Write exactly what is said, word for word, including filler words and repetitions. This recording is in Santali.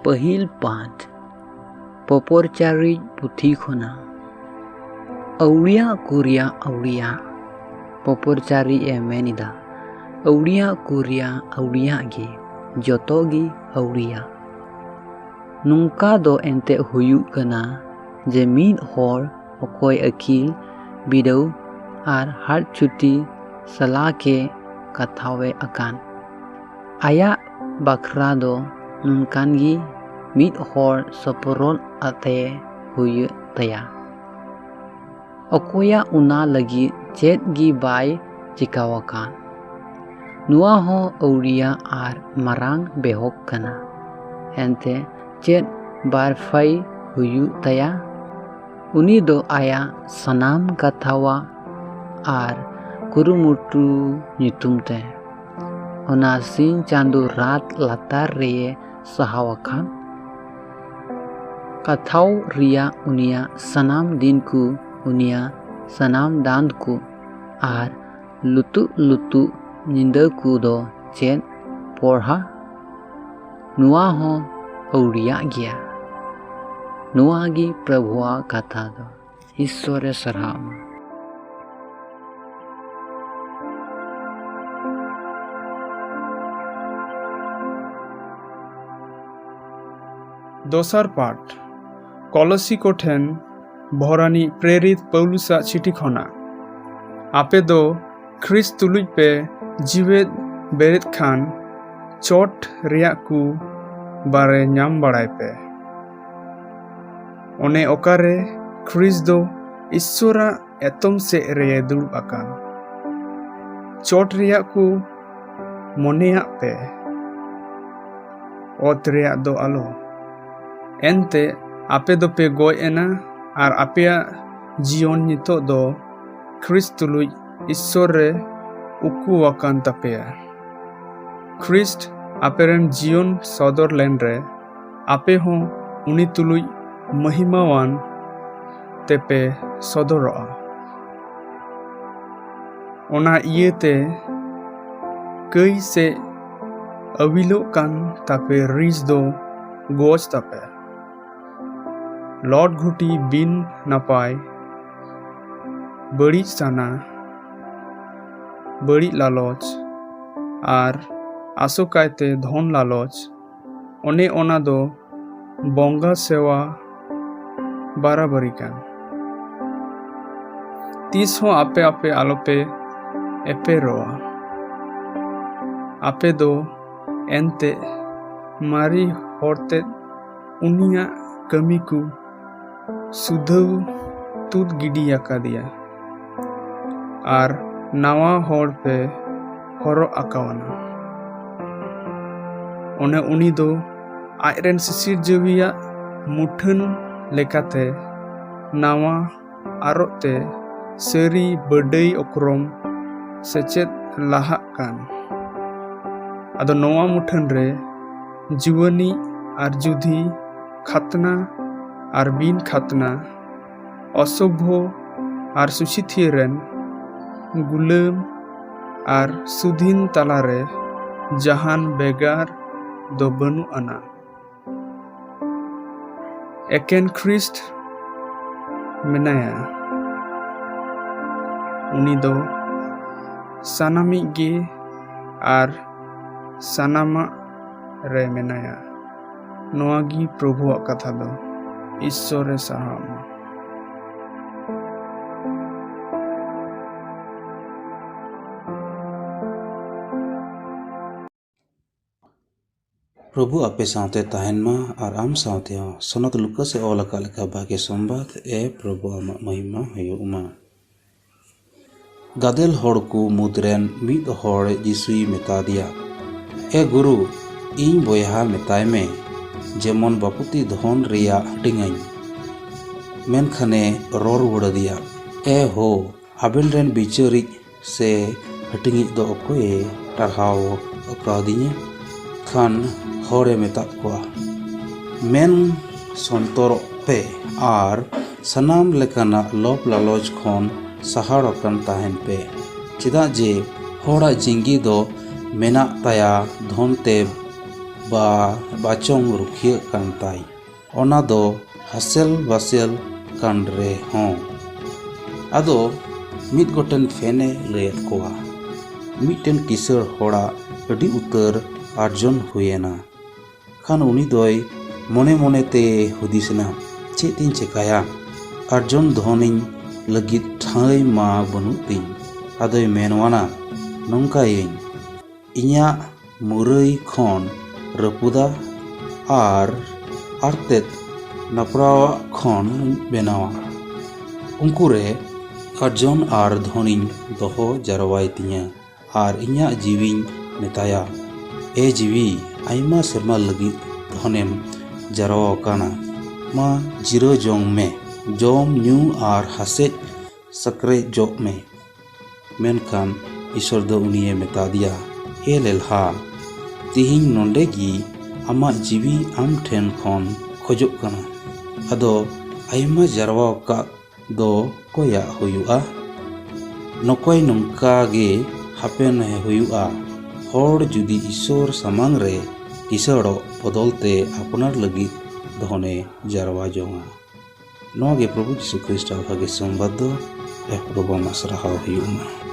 ᱯᱟᱹᱦᱤᱞ ᱯᱟᱸᱪ ᱯᱚᱯᱚᱨᱪᱟᱨᱤᱡ ᱯᱩᱛᱷᱤ ᱠᱷᱚᱱᱟᱜ᱾ ᱟᱹᱣᱲᱤᱭᱟᱜ ᱠᱚ ᱨᱮᱭᱟᱜ ᱟᱹᱣᱲᱤᱭᱟᱜ᱾ ᱯᱚᱯᱚᱨᱪᱟᱨᱤᱡ ᱮ ᱢᱮᱱ ᱮᱫᱟ, ᱟᱹᱣᱲᱤᱭᱟᱜ ᱠᱚ ᱨᱮᱭᱟᱜ ᱟᱹᱣᱲᱤᱭᱟᱜ ᱜᱮ, ᱡᱚᱛᱚ ᱜᱮ ᱟᱹᱣᱲᱤᱭᱟᱜ᱾ ᱱᱚᱝᱠᱟ ᱫᱚ ᱮᱱᱛᱮ ᱦᱩᱭᱩᱜ ᱠᱟᱱᱟ ᱡᱮ ᱢᱤᱫ ᱦᱚᱲ ᱚᱠᱚᱭ ᱟᱹᱠᱤᱞ, ᱵᱤᱰᱟᱹᱣ ᱟᱨ ᱦᱟᱴ ᱪᱷᱩᱴᱤ ᱥᱟᱞᱟᱜ ᱮ ᱠᱟᱛᱷᱟᱣᱮ ᱟᱠᱟᱱ, ᱟᱭᱟᱜ ᱵᱟᱠᱷᱨᱟ ᱫᱚ ᱱᱚᱝᱠᱟᱱ ᱜᱮ ᱢᱤᱫ ᱦᱚᱲ ᱥᱚᱯᱚᱨᱚᱞ ᱟᱛᱮ ᱦᱩᱭᱩᱜ ᱛᱟᱭᱟ, ᱚᱠᱚᱭᱟᱜ ᱚᱱᱟ ᱞᱟᱹᱜᱤᱫ ᱪᱮᱫ ᱜᱮ ᱵᱟᱭ ᱪᱤᱠᱟᱹᱣ ᱟᱠᱟᱱ᱾ ᱱᱚᱣᱟ ᱦᱚᱸ ᱟᱹᱣᱲᱤᱭᱟᱜ ᱟᱨ ᱢᱟᱨᱟᱝ ᱵᱮᱦᱚᱠ ᱠᱟᱱᱟ᱾ ᱮᱱᱛᱮ ᱪᱮᱫ ᱵᱟᱨᱯᱷᱟᱹᱭ ᱦᱩᱭᱩᱜ ᱛᱟᱭᱟ? ᱩᱱᱤ ᱫᱚ ᱟᱭᱟᱜ ᱥᱟᱱᱟᱢ ᱠᱟᱛᱷᱟᱣᱟᱜ ᱟᱨ ᱠᱩᱨᱩᱢᱩᱴᱩ ᱧᱩᱛᱩᱢ ᱛᱮ ᱚᱱᱟ ᱥᱤᱧ ᱪᱟᱸᱫᱚ ᱨᱟᱛ ᱞᱟᱛᱟᱨ ᱨᱮᱭᱮ ᱥᱟᱦᱟᱣ ᱟᱠᱟᱱ᱾ ᱠᱟᱛᱷᱟᱣ ᱨᱮᱭᱟᱜ ᱩᱱᱤᱭᱟᱜ ᱥᱟᱱᱟᱢ ᱫᱤᱱ ᱠᱚ, ᱩᱱᱤᱭᱟᱜ ᱥᱟᱱᱟᱢ ᱫᱟᱸᱫ ᱠᱚ ᱟᱨ ᱞᱩᱛᱩᱜ ᱞᱩᱛᱩᱜ ᱧᱤᱫᱟᱹ ᱠᱚ ᱫᱚ ᱪᱮᱫ ᱯᱚᱲᱦᱟ? ᱱᱚᱣᱟ ᱦᱚᱸ ᱟᱹᱣᱲᱤᱭᱟᱜ ᱜᱮᱭᱟ᱾ ᱱᱚᱣᱟ ᱜᱮ ᱯᱨᱚᱵᱷᱩᱣᱟᱜ ᱠᱟᱛᱷᱟ ᱫᱚ᱾ ᱤᱥᱥᱚᱨᱮ ᱥᱟᱨᱦᱟᱣ ᱢᱟ᱾ ᱫᱚᱥᱟᱨ ᱯᱟᱴ, ᱠᱚᱞᱚᱥᱤ ᱠᱚ ᱴᱷᱮᱱ ᱵᱷᱚᱨᱟᱱᱤ ᱯᱨᱮᱨᱤᱛ ᱯᱟᱹᱣᱞᱩᱥᱟᱜ ᱪᱤᱴᱷᱤ ᱠᱷᱚᱱᱟᱜ᱾ ᱟᱯᱮ ᱫᱚ ᱠᱷᱨᱤᱥᱴ ᱛᱩᱞᱩᱡ ᱯᱮ ᱡᱤᱣᱮᱫ ᱵᱮᱨᱮᱫ ᱠᱷᱟᱱ, ᱪᱚᱴ ᱨᱮᱭᱟᱜ ᱠᱚ ᱵᱟᱨᱮ ᱧᱟᱢ ᱵᱟᱲᱟᱭ ᱯᱮ᱾ ᱚᱱᱮ ᱚᱠᱟᱨᱮ ᱠᱷᱨᱤᱥᱴ ᱫᱚ ᱤᱥᱥᱚᱨᱟᱜ ᱮᱛᱚᱢ ᱥᱮᱫ ᱨᱮ ᱫᱩᱲᱩᱵ ᱟᱠᱟᱱ᱾ ᱪᱚᱴ ᱨᱮᱭᱟᱜ ᱠᱚ ᱢᱚᱱᱮᱭᱟᱜ ᱯᱮ, ᱚᱛ ᱨᱮᱭᱟᱜ ᱫᱚ ᱟᱞᱚ᱾ ᱮᱱᱛᱮ ᱟᱯᱮ ᱫᱚᱯᱮ ᱜᱚᱡ ᱮᱱᱟ, ᱟᱨ ᱟᱯᱮᱭᱟᱜ ᱡᱤᱭᱚᱱ ᱱᱤᱛᱚᱜ ᱫᱚ ᱠᱷᱨᱤᱥᱴ ᱛᱩᱞᱩᱡ ᱤᱥᱥᱚᱨ ᱨᱮ ᱩᱠᱩ ᱟᱠᱟᱱ ᱛᱟᱯᱮᱭᱟ᱾ ᱠᱷᱨᱤᱥᱴ ᱟᱯᱮᱨᱮᱱ ᱡᱤᱭᱚᱱ ᱥᱚᱫᱚᱨ ᱞᱮᱱᱨᱮ, ᱟᱯᱮ ᱦᱚᱸ ᱩᱱᱤ ᱛᱩᱞᱩᱡ ᱢᱚᱦᱤᱢᱟᱣᱟᱱ ᱛᱮᱯᱮ ᱥᱚᱫᱚᱨᱚᱜᱼᱟ᱾ ᱚᱱᱟ ᱤᱭᱟᱹᱛᱮ ᱠᱟᱹᱭ ᱥᱮ ᱟᱹᱣᱤᱞᱚᱜ ᱠᱟᱱ ᱛᱟᱯᱮ ᱨᱤᱥ ᱫᱚ ᱜᱚᱡ ᱛᱟᱯᱮ᱾ ᱞᱚᱴ ᱜᱷᱩᱴᱤ ᱵᱤᱱ ᱱᱟᱯᱟᱭ, ᱵᱟᱹᱲᱤᱡ ᱥᱟᱱᱟ, ᱵᱟᱹᱲᱤᱡ ᱞᱟᱞᱚᱪ, ᱟᱨ ᱟᱥᱚᱠᱟᱭᱛᱮ ᱫᱷᱚᱱ ᱞᱟᱞᱚᱪ, ᱚᱱᱮ ᱚᱱᱟ ᱫᱚ ᱵᱚᱸᱜᱟ ᱥᱮᱣᱟ ᱵᱟᱨᱟᱵᱟᱨᱤ ᱠᱟᱱ᱾ ᱛᱤᱥ ᱦᱚᱸ ᱟᱯᱮ ᱟᱯᱮ ᱟᱞᱚᱯᱮ ᱮᱯᱮᱨᱚᱜᱼᱟ᱾ ᱟᱯᱮ ᱫᱚ ᱮᱱᱛᱮ ᱢᱟᱨᱮ ᱦᱚᱲ ᱛᱮᱫ ᱩᱱᱤᱭᱟᱜ ᱠᱟᱹᱢᱤ ᱠᱚ ᱥᱩᱫᱷᱟᱹᱣ ᱛᱩᱫ ᱜᱤᱰᱤ ᱟᱠᱟᱫᱮᱭᱟ ᱟᱨ ᱱᱟᱣᱟ ᱦᱚᱲ ᱯᱮ ᱦᱚᱨᱚᱜ ᱟᱠᱟᱣᱱᱟ᱾ ᱚᱱᱮ ᱩᱱᱤ ᱫᱚ ᱟᱡᱨᱮᱱ ᱥᱤᱥᱤᱨᱡᱟᱹᱣᱤᱭᱟᱜ ᱢᱩᱴᱷᱟᱹᱱ ᱞᱮᱠᱟᱛᱮ ᱱᱟᱣᱟ ᱟᱨᱚᱜ ᱛᱮ ᱥᱟᱹᱨᱤ ᱵᱟᱹᱰᱟᱹᱭ ᱚᱠᱨᱚᱢ ᱥᱮᱪᱮᱫ ᱞᱟᱦᱟᱜ ᱠᱟᱱ᱾ ᱟᱫᱚ ᱱᱚᱣᱟ ᱢᱩᱴᱷᱟᱹᱱ ᱨᱮ ᱡᱩᱣᱟᱹᱱᱤᱡ ᱟᱨ ᱡᱩᱫᱷᱤ, ᱠᱷᱟᱛᱱᱟ ᱟᱨ ᱵᱤᱱ ᱠᱷᱟᱛᱱᱟ, ᱚᱥᱚᱵᱷᱚ ᱟᱨ ᱥᱩᱥᱤᱛᱷᱤᱭᱟᱹ ᱨᱮᱱ, ᱜᱩᱞᱟᱹᱢ ᱟᱨ ᱥᱩᱫᱷᱤᱱ ᱛᱟᱞᱟᱨᱮ ᱡᱟᱦᱟᱱ ᱵᱮᱜᱟᱨ ᱫᱚ ᱵᱟᱹᱱᱩᱜ ᱟᱱᱟ᱾ ᱮᱠᱮᱱ ᱠᱷᱨᱤᱥᱴ ᱢᱮᱱᱟᱭᱟ᱾ ᱩᱱᱤ ᱫᱚ ᱥᱟᱱᱟᱢᱤᱡ ᱜᱮ ᱟᱨ ᱥᱟᱱᱟᱢᱟᱜ ᱨᱮ ᱢᱮᱱᱟᱭᱟ᱾ ᱱᱚᱣᱟ ᱜᱮ ᱯᱨᱚᱵᱷᱩᱣᱟᱜ ᱠᱟᱛᱷᱟ ᱫᱚ᱾ ᱤᱥᱥᱚᱨᱮ ᱥᱟᱦᱟᱣ ᱢᱟ᱾ ᱯᱨᱚᱵᱷᱩ ᱟᱯᱮ ᱥᱟᱶᱛᱮ ᱛᱟᱦᱮᱱ ᱢᱟ ᱟᱨ ᱟᱢ ᱥᱟᱶᱛᱮ ᱦᱚᱸ᱾ ᱥᱚᱱᱚᱛ ᱞᱩᱠᱟᱥ ᱮ ᱚᱞ ᱟᱠᱟᱫ ᱞᱮᱠᱟ ᱵᱷᱟᱜᱮ ᱥᱚᱢᱵᱟᱫ᱾ ᱮ ᱯᱨᱚᱵᱷᱩ, ᱟᱢᱟᱜ ᱢᱚᱦᱤᱢᱟ ᱦᱩᱭᱩᱜ ᱢᱟ᱾ ᱜᱟᱫᱮᱞ ᱦᱚᱲ ᱠᱚ ᱢᱩᱫᱽ ᱨᱮᱱ ᱢᱤᱫ ᱦᱚᱲ ᱡᱤᱥᱩᱭ ᱢᱮᱛᱟ ᱫᱮᱭᱟ, "ᱮ ᱜᱩᱨᱩ, ᱤᱧ ᱵᱚᱭᱦᱟ ᱢᱮᱛᱟᱭ ᱢᱮ, ᱡᱮᱢᱚᱱ ᱵᱟᱯᱩᱛᱤ ᱫᱷᱚᱱ ᱨᱮᱭᱟᱜ ᱦᱟᱹᱴᱤᱧᱟᱹᱧ᱾" ᱢᱮᱱᱠᱷᱟᱱᱮ ᱨᱚᱲ ᱨᱩᱣᱟᱹᱲ ᱟᱫᱮᱭᱟ, "ᱮ ᱦᱳ, ᱟᱵᱮᱱ ᱨᱮᱱ ᱵᱤᱪᱟᱹᱨᱤᱡ ᱥᱮ ᱦᱟᱹᱴᱤᱧᱤᱡ ᱫᱚ ᱚᱠᱚᱭᱮ ᱴᱟᱨᱦᱟᱣ ᱟᱠᱟᱫᱤᱧᱟ?" ᱠᱷᱟᱱ ᱦᱚᱲᱮ ᱢᱮᱛᱟᱫ ᱠᱚᱣᱟ, ᱢᱮᱱ ᱥᱚᱱᱛᱚᱨᱚᱜ ᱯᱮ ᱟᱨ ᱥᱟᱱᱟᱢ ᱞᱮᱠᱟᱱᱟᱜ ᱞᱚᱵᱷ ᱞᱟᱞᱚᱪ ᱠᱷᱚᱱ ᱥᱟᱦᱟᱲ ᱟᱠᱟᱱ ᱛᱟᱦᱮᱱ ᱯᱮ, ᱪᱮᱫᱟᱜ ᱡᱮ ᱦᱚᱲᱟᱜ ᱡᱤᱸᱜᱤ ᱫᱚ ᱢᱮᱱᱟᱜ ᱛᱟᱭᱟ ᱫᱷᱚᱱ ᱛᱮ ᱵᱟ ᱵᱟᱪᱚᱝ ᱨᱩᱠᱷᱤᱭᱟᱹᱜ ᱠᱟᱱ ᱛᱟᱭ, ᱚᱱᱟ ᱫᱚ ᱦᱟᱥᱮᱞ ᱵᱟᱥᱮᱞ ᱠᱟᱱ ᱨᱮᱦᱚᱸ᱾ ᱟᱫᱚ ᱢᱤᱫ ᱜᱚᱴᱮᱱ ᱯᱷᱮᱱᱮ ᱞᱟᱹᱭᱟᱫ ᱠᱚᱣᱟ, ᱢᱤᱫᱴᱮᱱ ᱠᱤᱥᱟᱹᱬ ᱦᱚᱲᱟᱜ ᱟᱹᱰᱤ ᱩᱛᱟᱹᱨ ᱟᱨᱡᱚᱱ ᱦᱩᱭᱮᱱᱟ᱾ ᱠᱷᱟᱱ ᱩᱱᱤ ᱫᱚᱭ ᱢᱚᱱᱮ ᱢᱚᱱᱮ ᱛᱮ ᱦᱩᱫᱤᱥ ᱮᱱᱟ, "ᱪᱮᱫ ᱤᱧ ᱪᱮᱠᱟᱭᱟ? ᱟᱨᱡᱚᱱ ᱫᱷᱚᱱᱤᱧ ᱞᱟᱹᱜᱤᱫ ᱴᱷᱟᱹᱭ ᱢᱟ ᱵᱟᱹᱱᱩᱜ ᱛᱤᱧ᱾" ᱟᱫᱚᱭ ᱢᱮᱱᱣᱟᱱᱟ, "ᱱᱚᱝᱠᱟᱭᱟᱹᱧ, ᱤᱧᱟᱜ ᱢᱩᱨᱟᱹᱭ ᱠᱷᱚᱱ ᱨᱟᱹᱯᱩᱫᱟ ᱟᱨ ᱟᱨᱛᱮᱫ ᱱᱟᱯᱲᱟᱣᱟᱜ ᱠᱷᱚᱱ ᱵᱮᱱᱟᱣᱟ᱾ ᱩᱱᱠᱩ ᱨᱮ ᱟᱨᱡᱚᱱ ᱟᱨ ᱫᱷᱚᱱᱤᱧ ᱫᱚᱦᱚ ᱡᱟᱨᱣᱟᱭ ᱛᱤᱧᱟ ᱟᱨ ᱤᱧᱟᱜ ᱡᱤᱣᱤᱧ ᱢᱮᱛᱟᱭᱟ, 'ᱮ ᱡᱤᱣᱤ, ᱟᱭᱢᱟ ᱥᱮᱨᱢᱟ ᱞᱟᱹᱜᱤᱫ ᱫᱷᱚᱱᱮᱢ ᱡᱟᱨᱣᱟ ᱟᱠᱟᱱᱟ, ᱢᱟ ᱡᱤᱨᱟᱹᱣ ᱡᱚᱝ ᱢᱮ, ᱡᱚᱢ ᱧᱩ ᱟᱨ ᱦᱟᱥᱮᱡ ᱥᱟᱠᱨᱮᱡᱚᱜ ᱢᱮ᱾'" ᱢᱮᱱᱠᱷᱟᱱ ᱤᱥᱚᱨ ᱫᱚ ᱩᱱᱤᱭᱮ ᱢᱮᱛᱟ ᱫᱮᱭᱟ, "ᱮ ᱞᱮᱞᱦᱟ, ᱛᱤᱦᱤᱧ ᱱᱚᱰᱮ ᱜᱮ ᱟᱢᱟᱜ ᱡᱤᱣᱤ ᱟᱢ ᱴᱷᱮᱱ ᱠᱷᱚᱱ ᱠᱷᱚᱡᱚᱜ ᱠᱟᱱᱟ᱾ ᱟᱫᱚ ᱟᱭᱢᱟ ᱡᱟᱨᱣᱟ ᱟᱠᱟᱫ ᱫᱚ ᱚᱠᱚᱭᱟᱜ ᱦᱩᱭᱩᱜᱼᱟ? ᱱᱚᱠᱚᱭ ᱱᱚᱝᱠᱟ ᱜᱮ ᱦᱟᱯᱮᱱ ᱦᱩᱭᱩᱜᱼᱟ, ᱦᱚᱲ ᱡᱩᱫᱤ ᱤᱥᱚᱨ ᱥᱟᱢᱟᱝ ᱨᱮ ᱠᱤᱥᱟᱹᱲᱚᱜ ᱵᱚᱫᱚᱞ ᱛᱮ ᱟᱯᱱᱟᱨ ᱞᱟᱹᱜᱤᱫ ᱫᱷᱚᱱᱮ ᱡᱟᱨᱣᱟ ᱡᱚᱝᱟ᱾" ᱱᱚᱣᱟ ᱜᱮ ᱯᱨᱚᱵᱷᱩ ᱡᱤᱥᱩ ᱠᱷᱨᱤᱥᱴᱟᱜ ᱵᱷᱟᱜᱮ ᱥᱚᱢᱵᱟᱫ ᱫᱚ᱾ ᱮ ᱯᱨᱚᱵᱷᱩ, ᱟᱢᱟᱜ ᱥᱟᱨᱦᱟᱣ ᱦᱩᱭᱩᱜ ᱢᱟ᱾